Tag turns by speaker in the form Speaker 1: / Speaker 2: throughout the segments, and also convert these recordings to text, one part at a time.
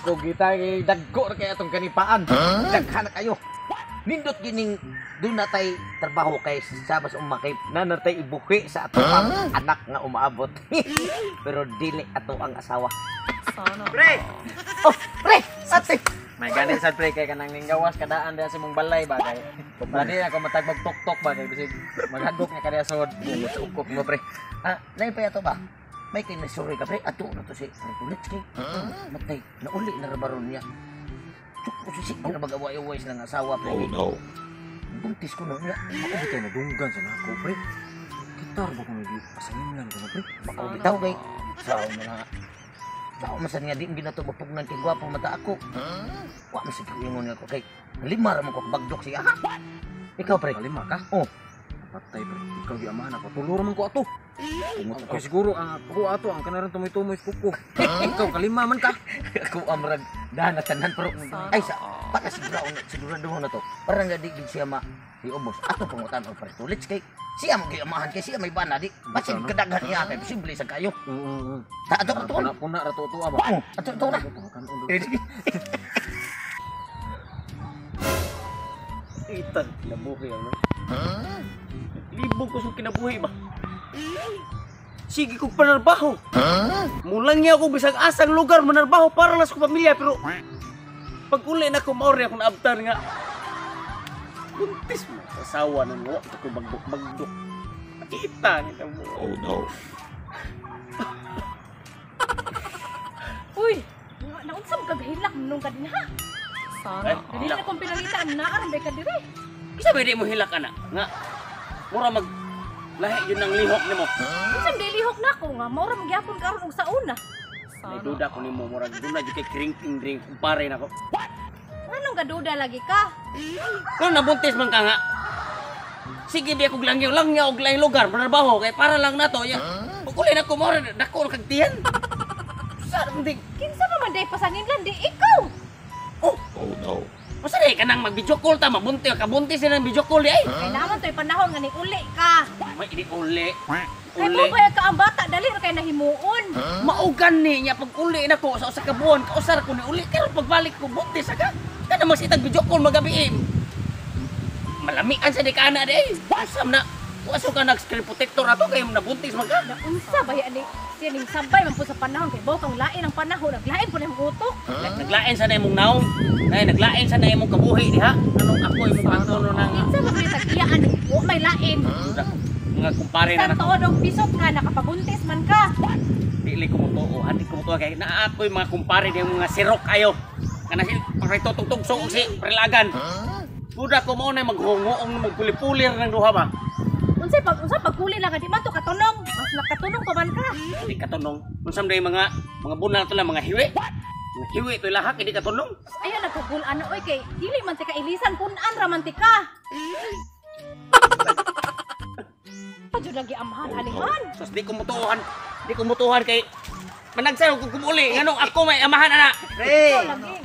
Speaker 1: Ko gita kay dagko ra kay atong kanipaan. Daghan na kayo. Nindot gining doon na tay trabaho kay sabas umakay nanatay ibuhi sa ato ang anak nga umaabot. Pero dili ato ang asawa.
Speaker 2: Sana.
Speaker 1: Pre! Oh, pre! Ate!
Speaker 3: May gani sad pre kay kanang ninggawas kadaan diha sa imong balay ba kay. Dali ako matag magtuktok ba kay bisig maghagok nga kaniya sod.
Speaker 1: Bungot sa ukok mo, pre. Ah, lain pa yato ba? May kay nasuri ka, pre. Ato na to si Pre kay. Matay, nauli na rabaron niya. Tsuk, si na mag-away-away sila nga asawa, pre.
Speaker 4: Oh no.
Speaker 1: Buntis ko na niya.
Speaker 3: Ako bitay nadunggan sa nako pre. Gitar ba ko nagi pasanginlan ko na pre.
Speaker 1: Baka bitaw kay. Sao mo na. Sao man sa niya, di mo ginato mapugnan kay gwapo mata ako. Wa man sa ingon niya ko kay. Lima ra man ko bagdok siya. Ikaw, pre.
Speaker 3: Kalima ka?
Speaker 1: Oh.
Speaker 3: Patay pre. Ikaw gi amahan ako. Tuluro man ko ato.
Speaker 1: Bungot
Speaker 3: Kay siguro ang ako ato ang kanaran tumoy-tumoy sa kuko. Ikaw kalima man ka.
Speaker 1: Ako amrag dahan na tanan pero ay sa para siguro sigurado na to. Para nga di gid siya ma iubos. Ato pangutan og pre tulits kay siya mo giamahan kay siya may bana di. Basin kadaghan niya kay posible sa kayo.
Speaker 3: Oo.
Speaker 1: Ta ato ato.
Speaker 3: Puna puna ra to to ba.
Speaker 1: Oh, ato ato na.
Speaker 5: Itan, kinabuhi ano? Libog ko sa kinabuhi ba? Sige kong panarbaho. Mulang niya ako bisag asang lugar manarbaho para lang sa kong pamilya pero pag uli na ko maori akong naabtar nga buntis mo sa asawa nang wa ko bagdok-bagdok. Makita nita mo.
Speaker 4: Oh no.
Speaker 6: Uy, naunsa man kag hilak nung kadinha?
Speaker 2: Sana.
Speaker 5: Ay,
Speaker 6: Dili na kong pinangita ang naaran bay ka dire.
Speaker 5: Bisa ba di mo hilak ana? Nga mura mag lahi yun ang lihok nimo.
Speaker 6: Unsa man lihok nako nga mao ra magyapon karon og sa una.
Speaker 5: May
Speaker 2: Sana.
Speaker 5: duda ko nimo murag duna jud kay kringking drink kumpare nako.
Speaker 6: Nganong gaduda lagi ka?
Speaker 5: Kung nabuntis man ka nga, sige di ako langyaw, langyaw og laing lugar, manarbaho, kay para lang nato. Ya, pag uli na ko, mo, dako kag tiyan. Sa hindi,
Speaker 6: Kinsa pa man day pasanginlan di ikaw.
Speaker 5: Oh,
Speaker 4: Oh no.
Speaker 5: masa di ka nang mag-video call ta, mabunti, kabuntis na ng video call di ay.
Speaker 6: Kay naman to'y panahon nga ni uli ka.
Speaker 5: May ini uli.
Speaker 6: Kay
Speaker 5: Uli.
Speaker 6: mo ba ka ang bata dali ra kay nahimuon.
Speaker 5: Maugan ni niya pag uli na ko sa usa ka buwan, kausar ko ni uli, pero pagbalik ko, buntis ka. Kana magsitag video call magabi eh. Malamian sa di ka na di ay. Usam na. Waso ka nag-screen protector ato kay nabuntis man ka.
Speaker 6: Naunsa ba ani siya ning sabay man po sa panahon kay bokang lain ang panahon naglain po na imong utok.
Speaker 5: Naglain sa na imong naong. Nay, naglain sa na imong kabuhi diha. Anong ako imong pantono na nga.
Speaker 6: Kinsa man may tag-iyaan wa may lain.
Speaker 5: Mga kumpare na
Speaker 6: Sa tuod og bisot nga nakapabuntis man ka.
Speaker 5: Dili ko mo tuo, ko mo tuo kay naa ako'y mga kumpare di mga sirok ayo. Kana si parito tugtugso og si Prelagan. Duda ko mo na maghungoong magpuli-pulir ng duha ba.
Speaker 6: Unsay pag unsa pagkuli lang ka di man to katunong. Mas nakatunong pa man ka.
Speaker 5: Di katunong. Unsam day mga bunal to lang mga hiwi. Mga hiwi to lahak di katunong.
Speaker 6: Ayan nagkugul ano oy kay dili man ti ka ilisan punan ra man ti ka. Padyo lagi amahan alihan.
Speaker 5: Sus di ko mutuohan. Di ko mutuohan kay managsayo kung kumuli nganong ako may amahan ana.
Speaker 1: Pre!
Speaker 6: Ikaw lagi.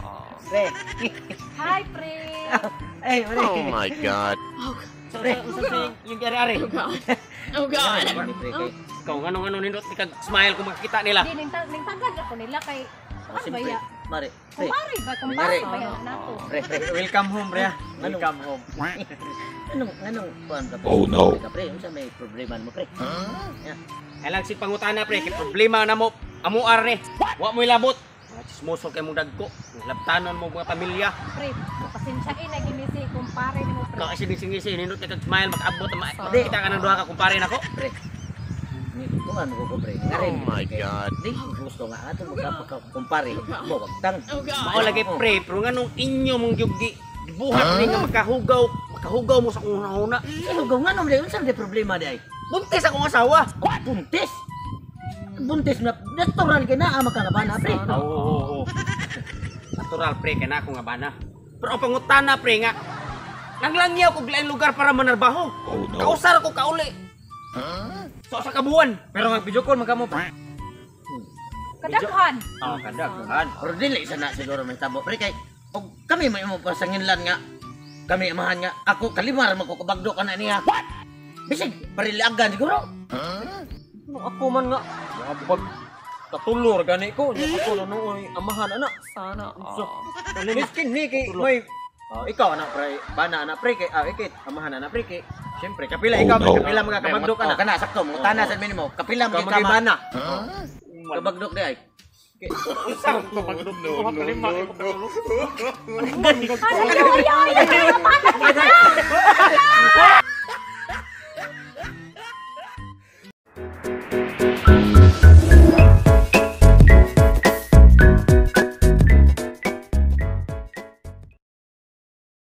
Speaker 1: Pre!
Speaker 6: Hi pre.
Speaker 1: Ay, pre!
Speaker 4: Oh my God.
Speaker 5: Pre, unsa yung ari-ari?
Speaker 2: Oh God. Oh God.
Speaker 1: Pre, kay
Speaker 5: Ikaw nganong nindot di kag smile kung makita nila.
Speaker 6: Di ning ning tagad ako nila kay
Speaker 1: Oh,
Speaker 6: ano ba
Speaker 1: siyempre.
Speaker 6: ya?
Speaker 1: Mare, pre.
Speaker 6: Kumpare ba kumpare ba ya nato?
Speaker 1: Pre, pre.
Speaker 3: Welcome home pre. Welcome home.
Speaker 1: Anong kuan ka pre?
Speaker 4: Oh, no.
Speaker 1: Ka pre, unsa may problema mo pre?
Speaker 5: Kailang si pangutana pre, kay problema na mo amuar ni. Wa mo ilabot. Mga chismoso kay mong dagko. Labtanon mo mga pamilya.
Speaker 6: Pre, pasensyain na gini si kumpare nimo pre.
Speaker 5: Ikaw kasi singisi nindot kay kag smile makaabot makita ka ng duha ka kumpare nako.
Speaker 1: Pre. Ni kuan ko pre. Ngare.
Speaker 4: Oh my God.
Speaker 1: Di gusto nga ato magkakumpare mo wagtang.
Speaker 2: Oh God.
Speaker 5: Mao lagi pre, pero nganong inyo mong gyud gibuhat ni nga makahugaw mo sa akong hunahuna.
Speaker 1: Hugaw nga nung unsa may problema di ay?
Speaker 5: Buntis akong asawa.
Speaker 1: Oh, buntis. Buntis na natural kay naa makangabana pre.
Speaker 5: Oo. Natural pre kay na ako nga bana. Pero ang pangutana pre nga nanglangyaw ko laing lugar para manarbaho.
Speaker 4: Oh no.
Speaker 5: Kausar ko kauli. So sa kabuan.
Speaker 3: Pero mag video call man kamo pre.
Speaker 6: Kadaghan.
Speaker 5: Ah, kadaghan.
Speaker 1: Pero dili sa na siguro may tabo pre kay og kami may mo pasanginlan nga kami amahan nga ako kalimar magkukabagdo ka na niya. Bisig parilagan siguro.
Speaker 3: Ano ako man nga. Bag Katulor gani ko. Nya ako na nooy amahan ana.
Speaker 2: Sana all.
Speaker 3: Miskin ni kay may oh, ikaw anak pre, bana anak pre kay ah ikit amahan anak pre kay. Siyempre kapila ikaw pre, kapila mga kabagdok
Speaker 1: Oh,
Speaker 3: ana.
Speaker 1: kana sakto mo tana sa minimo. Kapila mo
Speaker 3: Ikaw
Speaker 1: ka
Speaker 3: mga bana.
Speaker 1: Kabagdok di ay.
Speaker 6: Ayaw, ayaw, ayaw, ayaw.